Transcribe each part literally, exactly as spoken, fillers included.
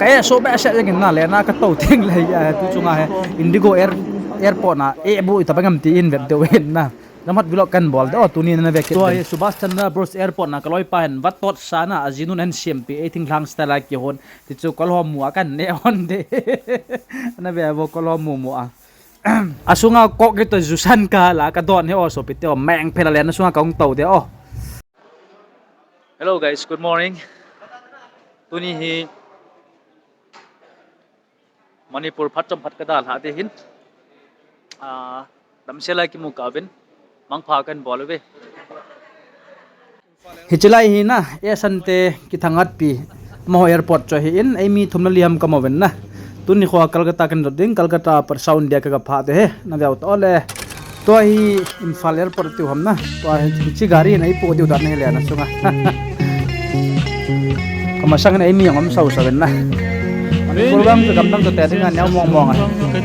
Ka eh so behseh jeng in na, lena ka tou teng le, eh, tu chunga hi Indigo Air, Airport na eh bu ita bangam ti in vet deu in na. Namhat vlog kan bol de o, tuni na ve kit. Tua hi Subhash Chandra Bose Airport na ka loipa hin vatot sa na, ajinun an siampi, ei thinglhang style a kihon. Ti chu kolhom mu a kan ne hon de. Na ve vo kolhom mu mu a. Asunga kok kito jusan ka la ka don he o sopite o, meng phela le na sunga ka hung tou de o. Hello guys, good morning. Tuni hi Manipur phat chom phat ka dalha te hin. Ah, damsel a kimu ka vin. Mangpha kan bol ve. Hiche lai hi na, eh, Sante kithangatpi. Amaho airport chu hi in, ei mi thum na liam ka mo ven na. Tuni kho Kolkata kan dot ding, Kolkata pat South India ka ga pha te he, na veu to le. Tua hi Imphal airport tiu ham na. Tua hi, hiche gari na ipo tiu dan hi le na sunga. Ka masang na ei mi ang om sau sau na. Manipur vang chu gam dang chu te ding a neo mong mong a.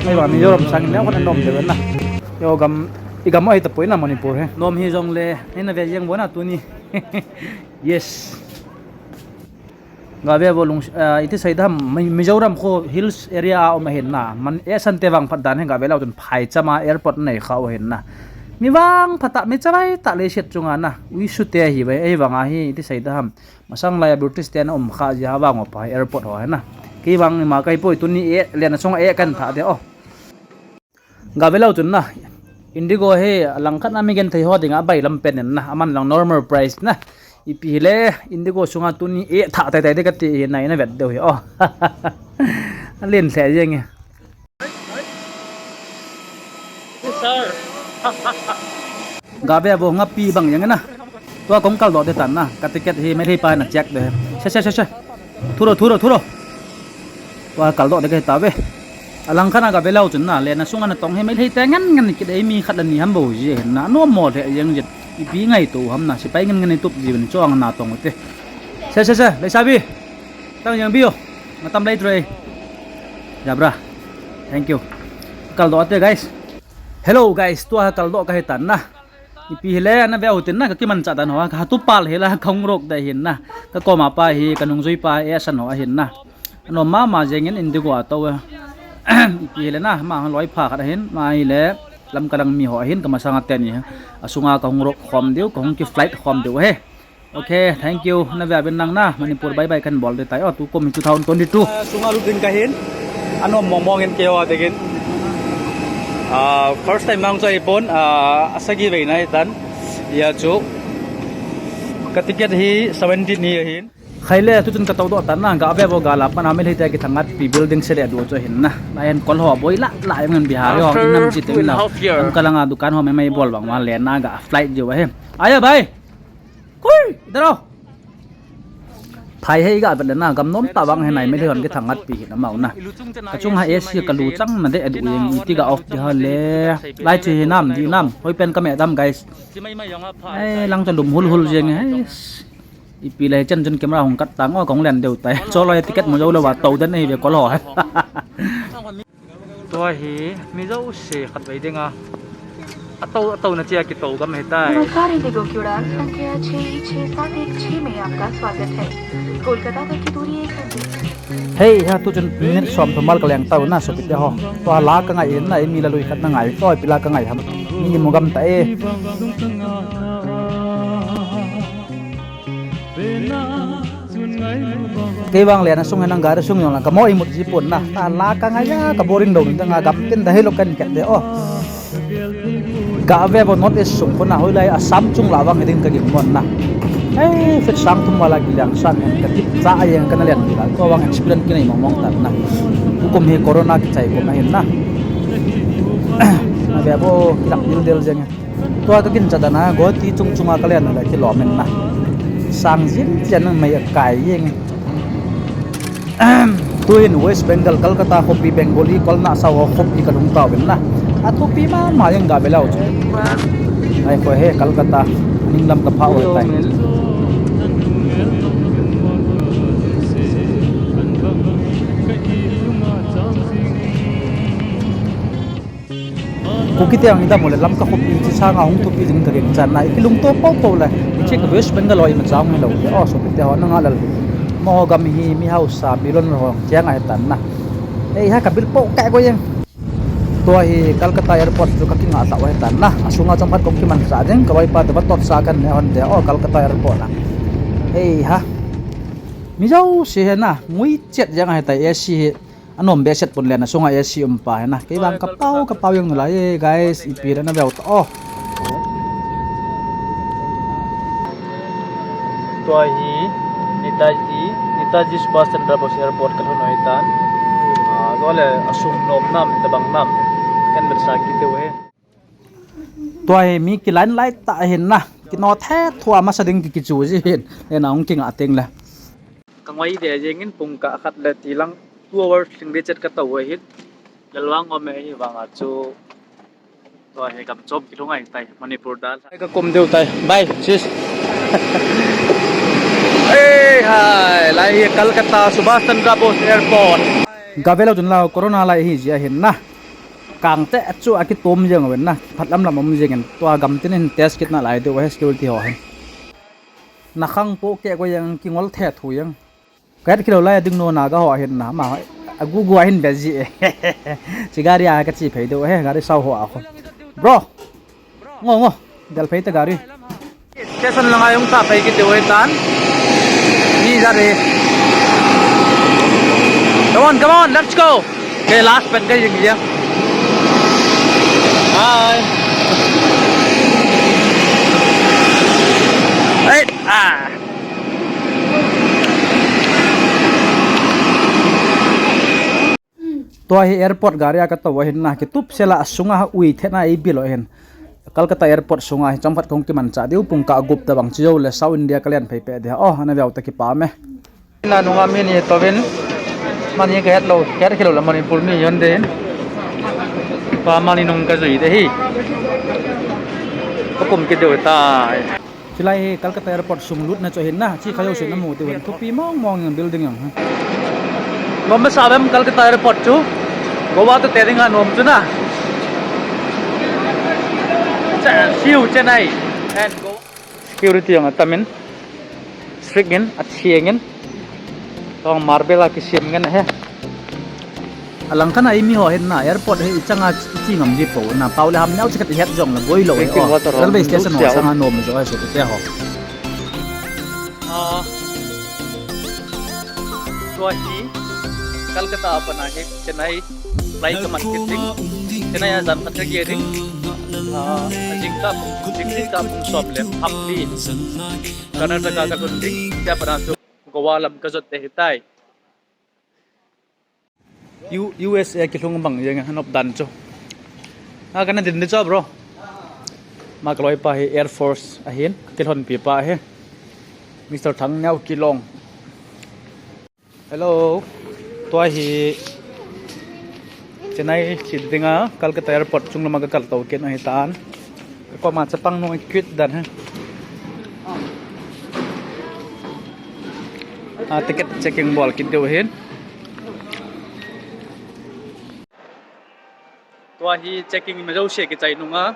Ei vang Mizoram sang neo ko na nom de na. Yo gam, i gam oi ta poi na Manipur he. Nom hi jong le, ei na ve jeng bo na tuni. Yes. Ga ve vo lung, ah, iti sei dam, Mi-, Mizoram kho hills area a um ahin na. Man, eh, Sante vang phat dan hi ga ve lau tun phai chama airport nei kha u ahin na. Mi vang phat a, mi chavai ta le siat chunga na. Ui su te hi ve, ei vang a hi, iti sei dam. Masang lai a British te na um kha ji ha vang o pa airport ho ahin na. Ki vang ma kai poi tuni eh, le na sunga eh kan tha de o. Ga ve lau chun na. Indigo hi langkhat na mi genthei ho dinga abailam pen in na. Aman lang normal price na. Ipi hile Indigo sunga tuni eh tha tai tai de kati hi na ina vet deu hi o. Alen lhe jeng e. Sir. Ga ve vo nga pi bang jeng na. Tua kong kal do de tan na. Ka ticket hi Meitei pa na check de. Se se se se. Thuro, thuro, thuro. Tua kal do de ke ta ve. Alang khana ga ve lau chun na, le na sunga na tong he Meitei te ngen ngen kit ei mi khat la ni ham bo ji hin na. No mo le jeng jit. Ipi ngaito ham na, sipai ngen ngen tup ji ben chong na tong te. Se, se, se, le sabi. Tang jeng bi yo. Matam lai trei. Jabra. Thank you. Kal do te guys. Hello guys, tua kal do ka hi tan na. Ipi hile na ve u tin na, ka kiman cha dan ho, ka tu pal hila ka hung rok da hin na. Ka koma pa hi, ka nungjui pa, eh, San ho ahin na. Ano mama jeng in Indigo a tou. Ipi hile na, ma loi pha khat ahin, ma hile Lamka lang mi ho ahin, ka masanga te ni. Asunga ka hung rok khom diu, ka hung ki flight khom diu he. Okay, thank you. Na ve a ben nang na, Manipur bye bye kan bol de tai. Oh, tu kum hi two thousand twenty-two. Ah, sunga lut ding ka hin. Ano mong mong in keo a degin. Ah, first time mang choi pon, ah, asagi ve na tan. Ya chu. Ka ticket hi seventeen hi hin. Khai le, tu chun ka tou do tan na, ga ve vo ga la pan a Meitei te kithangatpi building se le do chu hin na. Na en kol ho boi la, la en Bihar ho, in nam chi te min na. Am ka langa dukan ho me mai bol bang wa le na ga flight jo he. Aya bhai. Koi, idhar aao. Phai he ga vet le na, gam nom ta vang he nai Meitei hon kithangatpi hi na mau na. Ka chung ha A C ka lu chang na de adu jeng iti ga off ti ha le. Lai chi hi nam, di nam. Hoi pen ka me dam, guys. Ai, lang cha lum hul hul jeng he. Ipi le chen chen camera hung kat tang o kong len deu tai. Cho loi ticket mo jo le wa tou den ei ve kol ho he. Tua hi, mi jouse khatvei dinga. Atou, atou na chia kitou gam hitai. नमस्कार, इंडिगो की उड़ान संख्या छह छह सात एक छह में आपका स्वागत है। कोलकाता तक की दूरी एक घंटे। Hei, ha tu chun minute som thum mal ka leng tau na sopite ho. Tua la ka ngai in na, imi la lui khat na ngai, tua ipi la ka ngai ham. Mi mu gam ta e. Kei vang le na sung he nang gari sung jong la ka mo imut ji pon na. Ta la ka ngai a ka boring lou ni ta nga gam tin da helo kan ket de o. Ga ve vo North East sung pon na hoilai Assam chung la vang he ding ka ging mon na. Ei, fit sang thum wala ki liang san ka tip cha a yeng ka na lian la. Ko vang experience ki nei mong mong tan na. Kum hi corona kichai kum ahin na. Na ve vo kilak dil del jeng. Tua ka kin cha dan a, Guwahati chung chunga ka len le kilom in na. Sang jin jin mai a kai jeng. Tuhin West Bengal, Kolkata khopi Bengali, kol na sa ho khopi ka lhung tau in na. A thupi mama jeng ga ve lau chu. Ai kho he Kolkata, ning lam ka pha oi tai. Kuki te ang idam u le Lamka khopi chi sanga hung thupi jing ka geng chan na, i kilungto pau pau le, i chik West Bengal ho ima chang hi lo le, o, sopite ho nanga lal. O gam hi mi hausa, mi lon ho cheng ahi tan na. Ei ha, ka bil po ka ko yeng. Tua hi Calcutta Airport chu ka kinga tau ahi tan na. Asunga chomkhat kong kimanchah ding, ka loipa te va totsa kan ne hon te. O Calcutta Airport a. Ei ha. Mi jouse hi na, ngui chet jeng ahi tai, A C hi. Anom behseh pon le na sunga A C um pa hi na. Kei vang ka pau, ka pau jeng nalai e, guys, ipi le na veu ta o. Tua hi Netaji, Netaji Subhash Chandra Bose Airport ka lhun ahi tan. Ah, tua le asung nom nam, tabang nam. Kan vet sa kit u hi. Tua hi mi kiline light ta hin na. Kino the thua masa ding ki kichu ji hin. Le na hung kinga teng le. Ka ngoi de jeng in pung kah khat le ti lang two hours lhing ding chet ka tou ahin. Lelvang um e hi vang a chu. Tua hi gam chom kilhung ahi tai, Manipur dal. Ka kum deu tai. Bye, sis. Ei, hai, lai hi Calcutta Subhash Chandra Bose Airport. Gave lou chun lau corona lai hi jia hin na. Kang te chu akitom jeng ven na. Phat lam lam um jeng in. Tua gam tin hin test kit nalai deu he security ho hin. Na khang po ke ko jeng kingol the thu jeng. Ka het khilou lai a ding no na ka ho ahin na, ma a gu gu ahin ve ji e. Chi gari a ka chi phei deu he, gari sau ho a khun. Bro. Ngo, ngo. Del phei ta gari. Station langa jong ta phei kit deu he tan. Ni ja re. Come on, come on, let's go. Ke last pen ka jing ya. Bye. Hey, ah. Tua hi airport gari a ka tou ahin na, kitup sela sunga ui thena ei bilo hin. Calcutta airport sunga hi chomkhat kong kimanchah diu pung kah gup tabang chi jou le South India ka len phei pe dia. Oh, ana veu ta kipah me. Na nunga mi ni tovin, mani ka het lou, ka het khilou la Manipur mi yon den. Pa mani nung ka jui de hi. Ka kum kit deu tai. Chulai hi Calcutta Airport sung lutna chu hin na, chi kha jouse na mu diu hin, thupi mong mong in building jong. Bombay sa bem Calcutta Airport chu, Goa to te dinga nom chu na. Cha, siu Chennai and Goa. Security jong atamin, strict in, atheng in. Tong marble a kisem ngen ahi. Alang khat a eimi ho hin na, airport hi ichang a ichi ngam ji po na, pau le ham neo chi khat ihet jong le boi lou hi. Railway station ho sanga nom jo ahi so te ho. Ah, tua hi Calcutta a pat a hi Chennai flight ka mat kit ding. Chennai a jan khat ka gei ding. Ah, jingkah, jingkah pung som le hapli. Karnataka ka lhun ding, tia pat a chu Goa lam ka jot te hitai. U-, U S A kilhung bang jeng a nop dan chu. A, kana din di chu, bro. Ma ka loipa hi Air Force ahin, kilhonpi pa ahi. Mister Thangneo Kilong. Hello. Tua hi Chennai chi dinga Calcutta Airport chunglam a ka kal tou kit ahi tan. Ka koma chapang nung kit dan he. A, ticket checking bol kit deu hin. Tua hi checking ima jouse kichai nunga.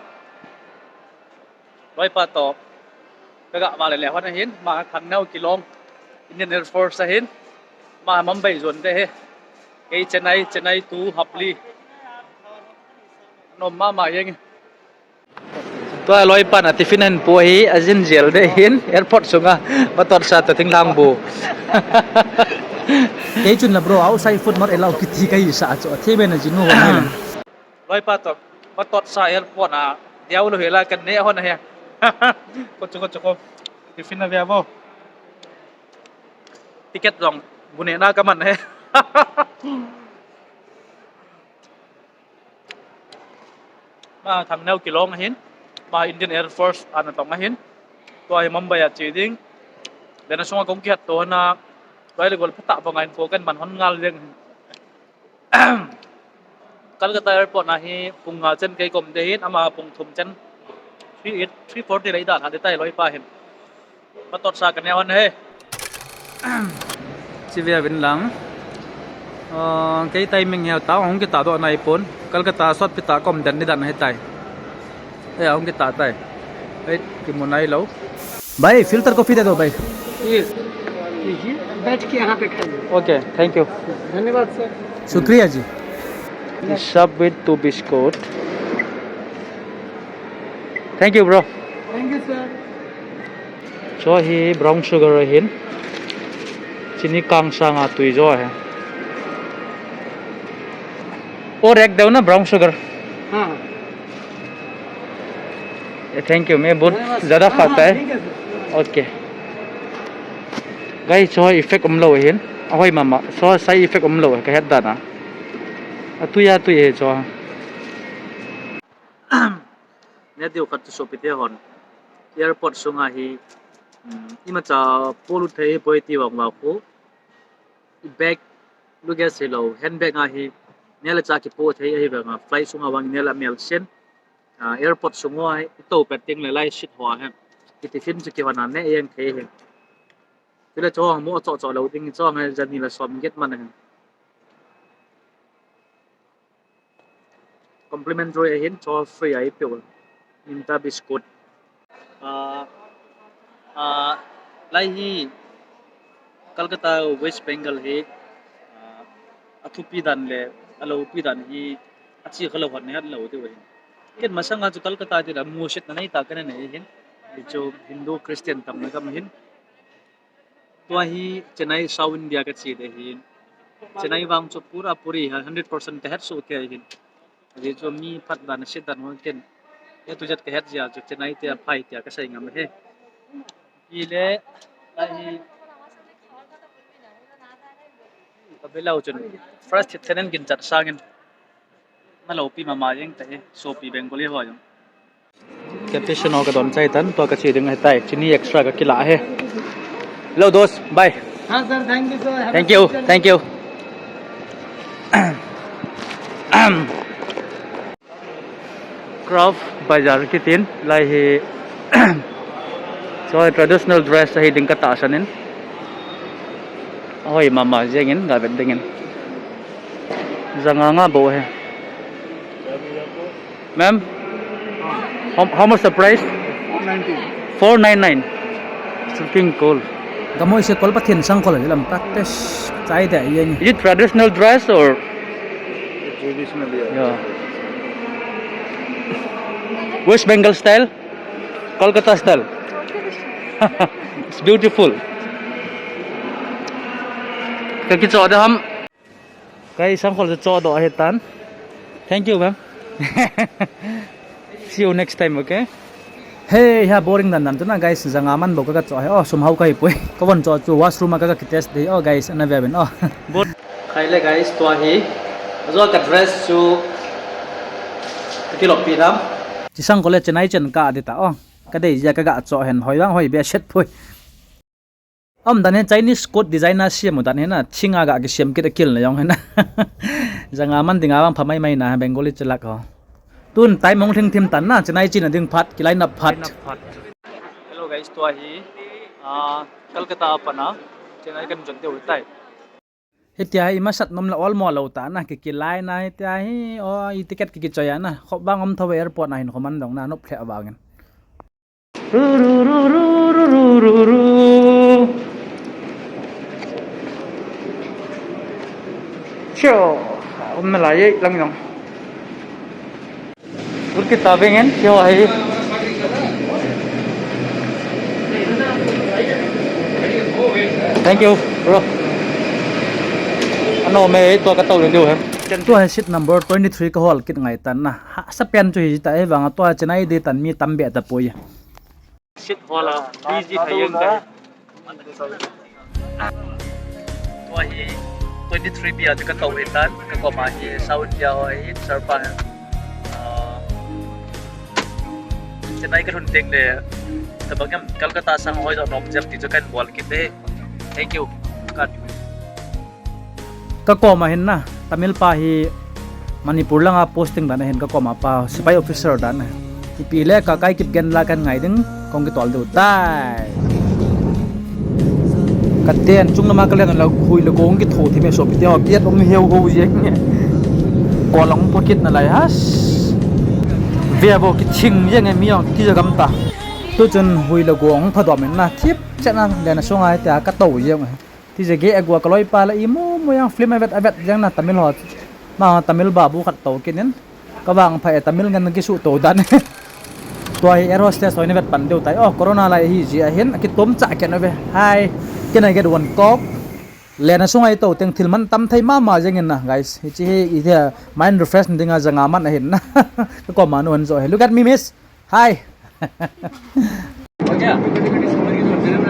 Loipa toh. Ka ga vale le hon ahin, ma Thangneo Kilong. Indian Air Force ahin. Ma Mumbai jon te hi. Kei Chennai, Chennai to Hubli. Nom mama jeng. Tua loipa na tiffin ahin pu hi, ajin jel de hin, airport sunga, va totsa ta thinglhang bu. Kei chun la bro, outside food not allowed kiti ka hisa chu, athei be na jinu ho hin. Loipa toh, va totsa airport na, diau lo hela kan ne hon ahi. Ko chu, ko chu, ko. Tiffin na ve vo. Ticket jong, bu ne na ka man ahi. Ma Thangneo Kilong ahin, ma Indian Air Force a natong ahin, tua hi Mumbai a che ding. Lena sunga kong kihat to na, tua le gol phatah banga info kan man hon ngal jeng. Calcutta Airport na hi pung nga chen kei kom de hin, ama pung thum chen, three eight, three forty lei dan ha de tai loipa hin. Patotsa ka ne hon he. Chi ve uvin lang. Ah, kei timing heo ta, hung kita doh nai pon. Calcutta sot pita kom den ni dan he tai. Eh, hung kita tai. Eh, kimu nai lou. Bhai, filter coffee de do, bhai. Ye, ye hi? बैठ के यहाँ पे खाइए। Okay, thank you. धन्यवाद sir. Shukriya ji. Sub with two biscuit. Thank you, bro. Thank you sir. Cho hi brown sugar ahin. Chini kang sanga tui jo ahi. Or ek deu na brown sugar. हाँ। Thank you. मैं बहुत ज़्यादा खाता है। Okay. Guys, cho effect umlou hin. Ahoi mama. Cho side effect umlou ka het dan a. Atui atui he cho. Neh diu khat chu sopite hon airport sunga hi, um, imacha polut thei poi ti vang va khu, i bag, luggage hilou, handbag a hi neh le chah kipoh thei ahi vang a, flight sunga vang neh le mel sen, ah, airport sunga hi i to pet ding le lai seat ho a hi i tiffin chu kihon a neh jeng thei hi. Chule cho mo cho cho lou ding, cho ngai jani la som get man a hi. Complimentary ahin, cho free a eipeh u. Mynta biscuit. Ah, ah, lai hi Kolkata, West Bengal hi, ah, athupi dan le aloupi dan hi achi khalou hon nahet lou diu ahin. Ken masanga chu Kolkata ti la musit na nei ta kana nei ahin. Hichu Hindu Christian tamna gam ahin. Tua hi Chennai, South India kachi ding ahin. Chennai vang chu pura puri hi hundred percent kahet soh kei ahin. Ajeh chu mi phat dan, set dan ho ken A to Z kahet jeh a chu Chennai tia phai tia kasei ngam ahi. Ile, ahi. Kabe lou chun first hit tenen ginchat sangin. Naloupi mama jeng tahi, sopi Bengali ho jong. Cappuccino kadon chai tan, tua kache ding ahitai, chini extra kakila ahi. Hello, dos, bye. हाँ sir, thank you sir. Thank you, thank you. Craft Bazar kitin, lai hi. Cho traditional dress ahi ding katahsan in. Ahoi mama jengin, gavet dingin. Janga nga bou ahi. Ma'am, how, how much the price? Four nine nine. It's looking cool. Gamo ise kol pathen sang kol lam practice chai de yeng. Is it traditional dress or? Traditional, yeah. Yeah. West Bengal style? Kolkata style. It's beautiful. Kakicho da ham. Kai sangkhol chu chodoh ahitan. Thank you, ma'am. See you next time, okay? Hey, ha boring dan dan tuna, guys, janga man bou kaga cho ahi. Oh, sum hao kahi poi. Kavon cho chu washroom a kaga kitest ding. Oh, guys, ana ve uvin. Oh. Bot. Khai le, guys, tua hi. Ajo ka dress chu kakilop pi tham. Chi sangkhol le Chennai chen ka ding ta. Oh, kadei jeh a kaga cho hen, hoi vang hoi be set poi. Umdan hi Chinese coat design a siam u dan hi na, thinga ga kisiam kit a kil na jong hi na. Janga man dinga vang pha mai mai na Bengali chalak ho. Tun time hung lhing thim tan na, Chennai chena ding phat, kilainat phat. Hello guys, tua hi, ah, Kolkata a pat na Chennai kan jon diu tai. Hitia hi masat nom la ol mo lo ta na, ki kilai na hitia hi, o, i ticket ki kichoi a na. Khop vang um tho airport na hin khoman dong na, nop lheh vangin. Ru, ru, ru. Cho, um na lai ye lang jong. Ur kita bingen, cho hai. Thank you, bro. Ano me to ka to diu he. Tua hi seat number twenty three ka hol kit ngai tan na. Ha, sa pen chu hi ta e vang a tua Chennai ding tan mi tam be ta poi. Seat hol a busy thei jeng tai. Tua hi twenty three B a chu ka to hi tan, ka koma hi South India ho hi, sir pa hi. Ah, Chennai ka lhun teng le, tabang em, Kolkata sang hoi jo nom jep ti chu kan bol kit e. Thank you. Ka Ka koma hin na, Tamil pa hi Manipur langa posting dan ahin ka koma pa, sipai officer dan ahi. Ipi le ka kai kip gen la kan ngai ding, kong kitol diu tai. Ka ten chung nama ka len la hui le kong kitho thim e sopi te ho, biat um heu ho jeng e. Ko lang pocket na lai has. Ve vo kiching jeng e mi ong kija gam ta. Tu chun hui le kong phadom in na, thip chet na, len a sunga te ka to jeng e. Ti jeh a gei a gua ka loipa la imu mu jeng film avet avet jeng na Tamil ho. Ma Tamil babu khat tou kit in. Ka vangpha e Tamil ngen kisuh tou dan. Tua hi air hostess hoi na vet pan diu tai. Oh, corona lai hi jeh a hin kitom cha ken ve. Hi. Can I get one Coke? Len a sunga i tou teng thil man tam thei mama jeng in na, guys. Hichi hi i thia mind refresh ding a janga man ahin na. Ka koma nu an jo hi. Look at me, miss. Hi.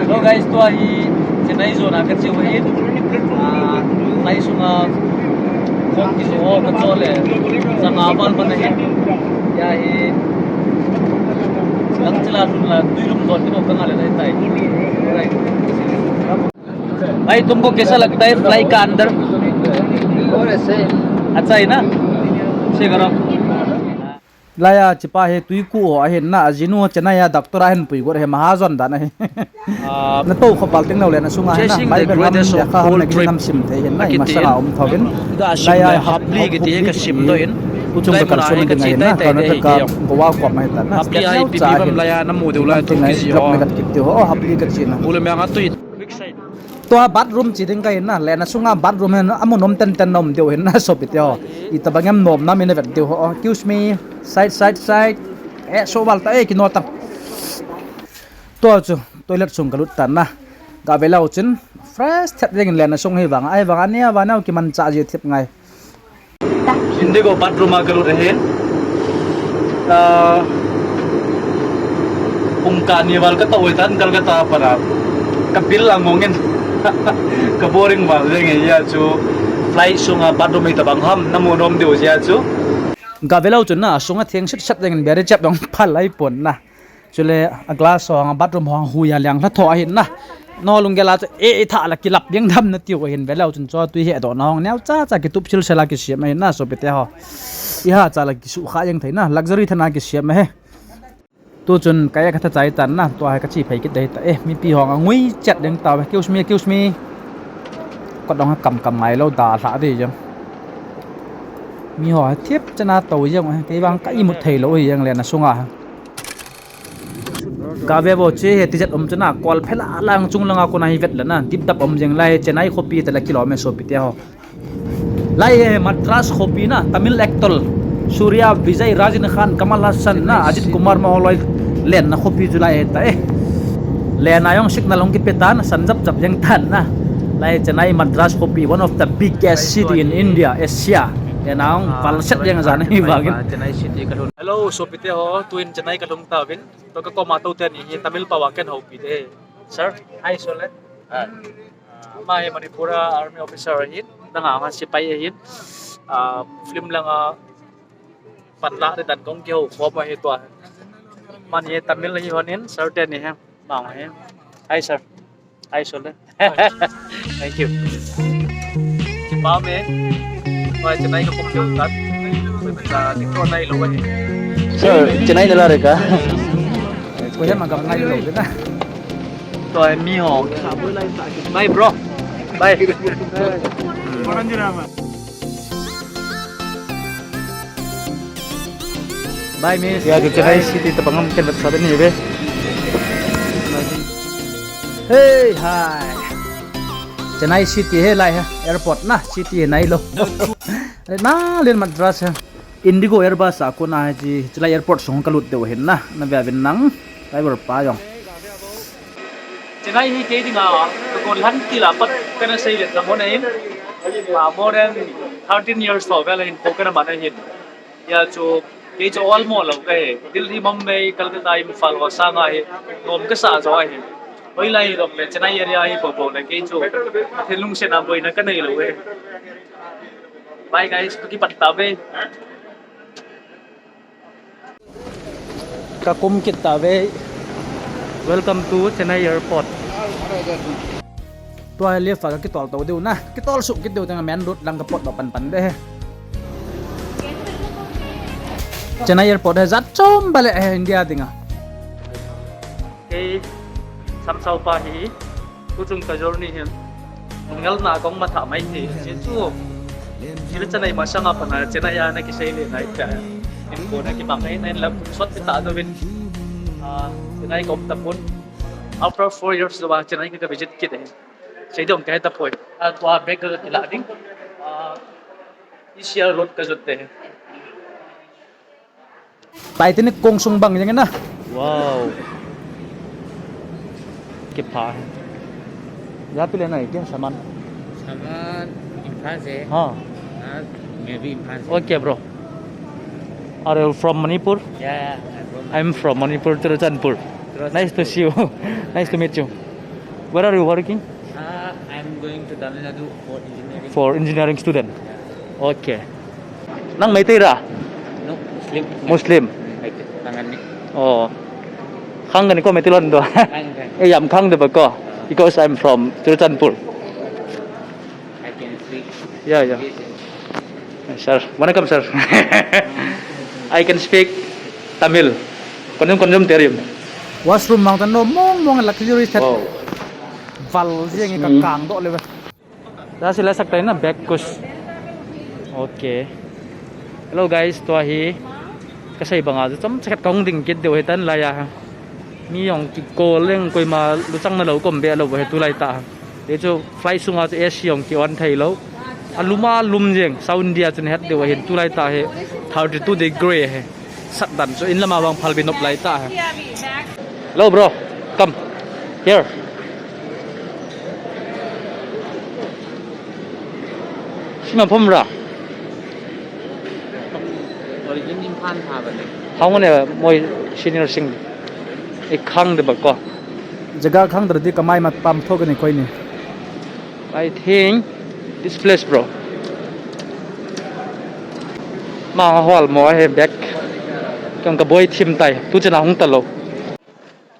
Hello guys, tua hi Chennai zona ka chiu ahin. Ah, lai sunga khong kijo ho ka cho le. Janga val man ahin. Ya hi. Lang chila lhun la tui lum don ti ko ka nga le lai tai. Alright. भाई, तुमको कैसा लगता है फ्लाई का अंदर? अच्छा है ना? से गरम। Laiya, chipa hi tui ku ho ahin na, ajinu Chennai a doctor ahin pui got hi mahajon dan ahi. Ah, na tou khopal ting lo le na sunga hi na, chasing the Bible nam greatest of ya kha all ham na trip. Kinam sim thei hin na, akitin. Masala um thovin. Ka sim laiya le hap-, Hapli hap-, kiti Hapli ka sim kiti. Doin. Tuchung ka kalson ding ahi na, ka na ka Goa kop mai ta na. Hapli ai pi pi bam laiya na mu deu la tu ki si ho. Hapli ka chi na. Ule me nga tu. Tua bathroom chi ding ka hin na, len a sunga bathroom hin, amun um ten ten na um diu hin na, sopite ho. Itabang em nom na min vet diu ho. Excuse me, side, side, side. Eh, so val ta, eh, kino ta. Tua chu, toilet sung ka lut tan na. Ga ve leu chun, fresh thet ding len a sung hi vang, ai vang, ania vang, nau kiman cha ji thip ngai. Indigo bathroom a ka lut ahin. Ah, pung kani val ka tou tan Kolkata para. Ka bil la ngong in. Ka boring val jeng e ya chu. Flight sunga bathroom itabang ham na mu nom diu ya chu. Ga ve leu chun na, sunga theng set set jeng in beri chep dong phal ai pon na. Chule a glass ho, a bathroom ho, hui a liang lha tho ahin na. No lunggel a chu, e, e tha la kilap ding dam na tiu ahin ve leu chun chu tui he do na hong neo cha cha kitup sil sela kisiam ahin na sopite ho. I ha cha la kisu kha jeng thei na, luxury thana kisiam ahi. Tu chun ka e ka tha chai tan na, tua he ka chi phei kit dei ta e, mipi ho a ngui chet ding ta ve, excuse me, excuse me. Ka dong kam kam ngai lo da hla dei jeng. Mi ho thiep chana to jeng, kei vang ka imut thei lo hi jeng len a sunga. Ka ve vo che he tijat um chana, kol phela lang chung langa kona hi vet lana, dip dap um jeng lai, Chennai khopi tala kilom e sopite ho. Lai he Madras khopi na, Tamil actor, Surya, Vijay, Rajinikanth, Kamal Hassan na, Ajit Kumar ma holoi len na khopi chu lai he ta e. Len a jong signal hung kipe tan, san jap jap jeng tan na. Lai Chennai Madras khopi, one of the biggest city in India, Asia. Len a jong val set jeng jan hi vangin. Hello, sopite ho, tuin Chennai ka lhung tauvin. To ka koma to te ni hi Tamil pao a ken houpi te. Sir, hi, Sole. Hi. Ah, ama hi Manipur a army officer ahin, dang a ama sepai ahin. Ah, film langa panla te dan kong kihou khom ahi tua. Ama hi Tamil hi honin, sir te ni hi. Ama hi. Hi, sir. Hi, Sole. Thank you. Kipa me. Tua Chennai ka kum deu tan. Tua ka dikro nai lo ahi. Sir, Chennai nala re ka? Ko ya magam nai lo na. Tua mi ho. Bye, bro. Bye. Bye, miss. Ya, Chennai city tabang ham ken vet sa ni ve. Hey, hi. Chennai city he lai he. Airport na, city he nai lo. Na, len Madras he. Indigo Airbus a kona hi chi, chulai airport sung ka lut deu hin na, na ve vin nang, driver pa jong. Chennai hi kei dinga, ka kon lhan til a pat kana sei le na mo na hin. Ma more than thirteen years to vel hin ko kana man hin. Ya chu, kei chu olmo lo ka he. Delhi, Mumbai, Kolkata, Imphal, Vosanga hi. Nom ka sa jo hi. Hoilai lo le Chennai area hi bo bo le kei chu. Thenlung sena boina ka nei lo he. Bye guys, tuki pat ta ve. Ka kum kit ta ve. Welcome to Chennai Airport. Tua lift a ka kitol to deu na. Kitol suk kit deu teng main road lang ka pot lo pan pan de he. Chennai Airport he jat chom bale he India dinga. Kei samsau pa hi. Tuchung ka journey hin. Ngelna kong matha mai thei. Che chu. Chile Chennai masanga pana Chennai a na kisei le nai ta. In ko na kimang ngai nai lam kum sot ta do vin. Ah, Chennai kom ta pun. After four years lo ba Chennai ka visit kit e. Sei dong kahe tapoi. A, tua bag ka kila ding. A, E C R road ka jot te. Titanic kong sung bang jeng na. Wow. Kipha. Japi le na ikin saman. Saman Imphal se. Ha. Ah, maybe Imphal se. Okay, bro. Are you from Manipur? Yeah, yeah, I'm from I'm from Manipur, Churachandpur. Churachandpur. Nice to see you. Nice to meet you. Where are you working? Uh, I'm going to Tamil Nadu for engineering. For engineering student. Yeah. Okay. Nang Meitei ra? No, Muslim. Muslim. Meitei, Kangani. Oh. Kangani ko Meitei lon do. Kangani. Eh, yam khang de ba ko. Because I'm from Churachandpur. I can speak. Yeah, yeah. Yes, yes. Sir, welcome, sir. I can speak Tamil. Konjum, konjum terim. Washroom mang tan no mong mong luxury set. Wow. Val jeng ka kang do le. Da sila sak tai na back kus. Okay. Hello guys, tua hi kasei banga chu chomcha khat kahung ding kit diu hitan laiya. Mi jong kikol leng koima luchang na lou kom be lou he tulai ta. Te chu flight sunga chu A C jong ki on thei lou. Alum alum jeng, South India chu nahet diu ahin tulai ta hi thirty two degree he. Sat dan chu in lama vang phalbi nop lai ta he. Hello bro, come here. Sima phum ra. Origin Imphal tha bani. Hong ne moi senior sing. I khang de ba ko. Jaga khang de di kamai mat pam tho ke ni koi ni. I think this place, bro. Ma hol mo he back. Kang ka boi thim tai. Tu chena hung ta lou.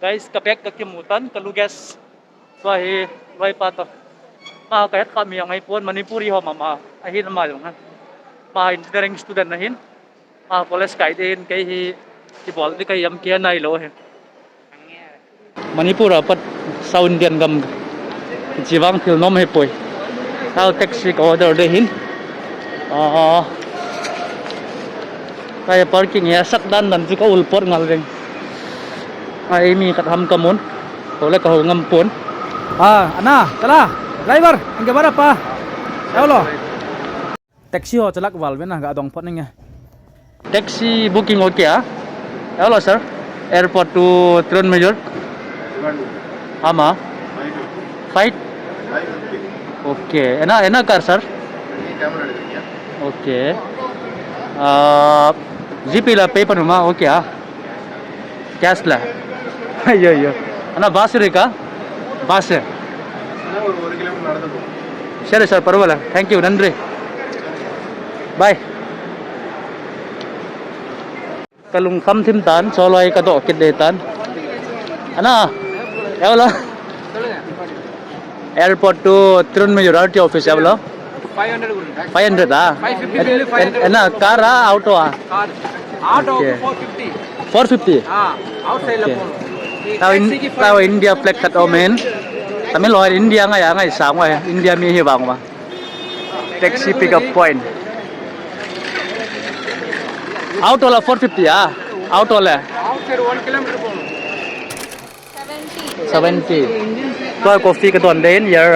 Guys, ka bag ka kimu tan, ka luggage. Tua hi, loi pa to. Ma ka het kha mi ang ai pon Manipuri ho mama. Ahin ama jong ha. Ma engineering student ahin. Ma college kai te hin kei hi kibol te kai am kia nai lou he. Manipur a pat South Indian gam. Chi vang thil nom he poi. Tao taxi ka order de hin. Ah. Kaya parking ya sat dan dan chu ka ul pot ngal veng. Ai mi khat ham ka mun. Ko le ka hol ngam pon. Ah, ana, tala, driver, engke bara pa. Hello. Taxi ho chalak val vena ga dong phot ninge. Taxi booking okay ah? Hello sir. Airport to Trincomalee. Ama. Fight. Okay. Ena ena car sir. Okay. Ah, G P la pay panuma okay ah. Cash la. Ayo ayo. Ana bus re ka? Bus. Sir, sir, parvala. Thank you, nandri. Bye. Kalung kham thim tan, choloi ka do kit de tan. Ana, yaula. Airport to Trincomalee R T O office yaula. Five hundred. Five hundred ah? Five fifty. Ena car ah, auto ah? Car. Auto four fifty. Four fifty? Ah, outside la polo. Tao India flag kat omen. Tamil ho India ngai a ngai sang wa India mi hi bang wa. Taxi pickup point. Auto la four fifty ah? Auto la. Outside one kilometer polo. Seventy. Tua coffee ka don den yar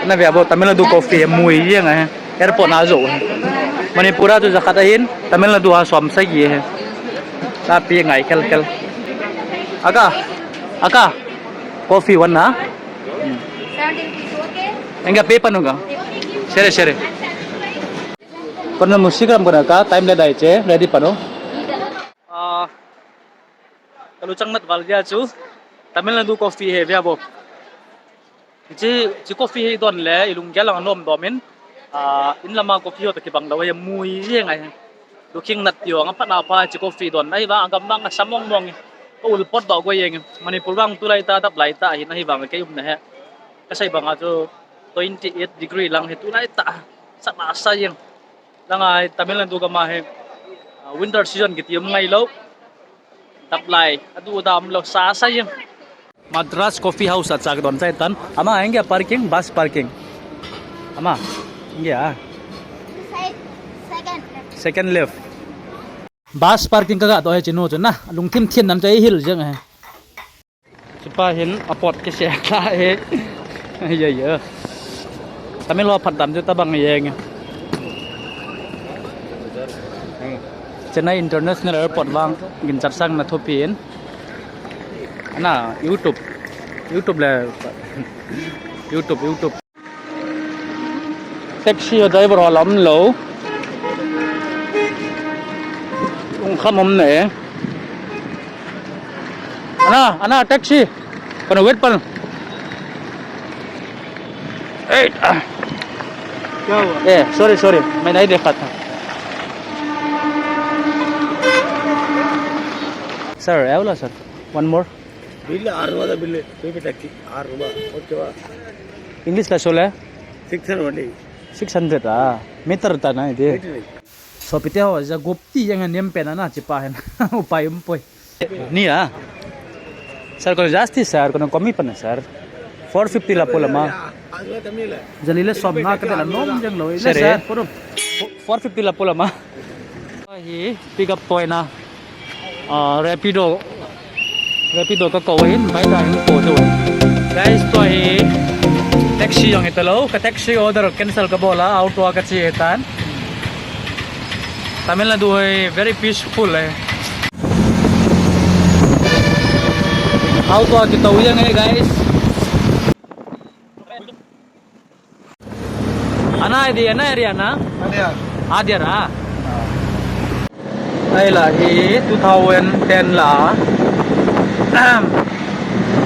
na via bo Tamil Nadu coffee mui jeng a airport na jo. Manipur a chu jakhat ahin Tamil Nadu a som sagi he. Tapi ngai khel khel. Aka, aka, coffee one na. Seventy rupees, okay? Enga pay panu ga. Sere sere. Panu musikam kana ka time le dai che ready panu. Ah, kalu chang nat val dia chu Tamil Nadu coffee he via bo. Chi, chi coffee hi don le, i lunggel lang nom dom in, ah, in lama coffee ho to kibang lou, hi mui jeng ahi. Lukhing nat ti ho, nga phat na pha chi coffee don, ahi vang, agam vang, asam mong mong, ka ul pot doh go jeng, Manipur vang tulai ta, dap lai ta, ahi, ahi vang, kei um na he. Ka sei bang a chu twenty eight degree lang hi tulai ta, sa na sa jeng. Lang a hi Tamil Nadu gam a hi, ah, winter season kiti um ngai lou. Dap lai, adu dam lou, sa sa jeng. Madras Coffee House a cha ka don chai tan. Ama, henge parking, bus parking. Ama, henge a. Side, second left. Second left. Bus parking ka ga doh he chinu chu na. Lungthim thin nan chai hil jeng he. Chupa hin a pot kise ta he. Ai, ai, ai. Tamil ho phatdam chu tabang jeng. Chennai International Airport vang ginchat sangna thupi in. Ana YouTube, YouTube le YouTube, YouTube. Taxi ho driver ho la umlou. Ung kham um ne. Ana, ana taxi. Kono wait pan. Hey, ah. क्या हुआ? ए, sorry, sorry, मैं नहीं देखा था। सर, ये वाला sir, one more। Bill आठ रुपया था, बिल। कोई भी टैक्सी, आठ रुपया। ओके, वाह। English la sole? Six hundred only। Six hundred, ah, meter ta na ide। Meter नहीं। Sopite ho, ja gupti jeng a nem pen ana chipa hen. Upai umpoi. Ni a. Sir, kono jasti sir, kono komi pan sir. Four fifty la pula ma. Jali le som na ka la nom jeng lou. Sir, sir, eh. Four fifty la pula ma. Hi pick up point a. Ah, Rapido. Rapido ka kou in, bai ta hin kou tu. Guys, tua hi taxi jong hita lou, ka taxi order cancel ka bol a, auto a ka che tan. Tamil Nadu hi very peaceful eh. Auto a kitou jeng e, guys. Ana area, ana area na? Adyar. Adyar a? Ai la hi two thousand ten la.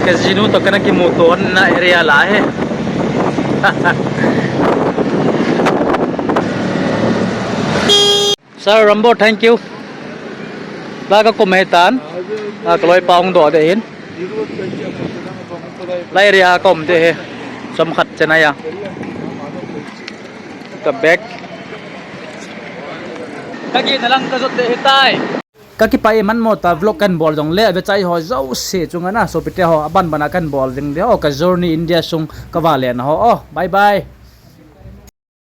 Ka jinu to kana kimuto na area la he. Sir Rambo, thank you. La ka kum he tan. La ka loi pa hung do de hin. La area ka um de he. Som khat Chennai a. Ka bag. Ka gina lang ka jot de he tai. Ka kipah e, man mo ta vlog kan bol jong le, ve chai ho jouse chunga na, sopite ho, aban bana kan bol ding de ho, ka journey India sung ka vale na ho. Oh, bye bye.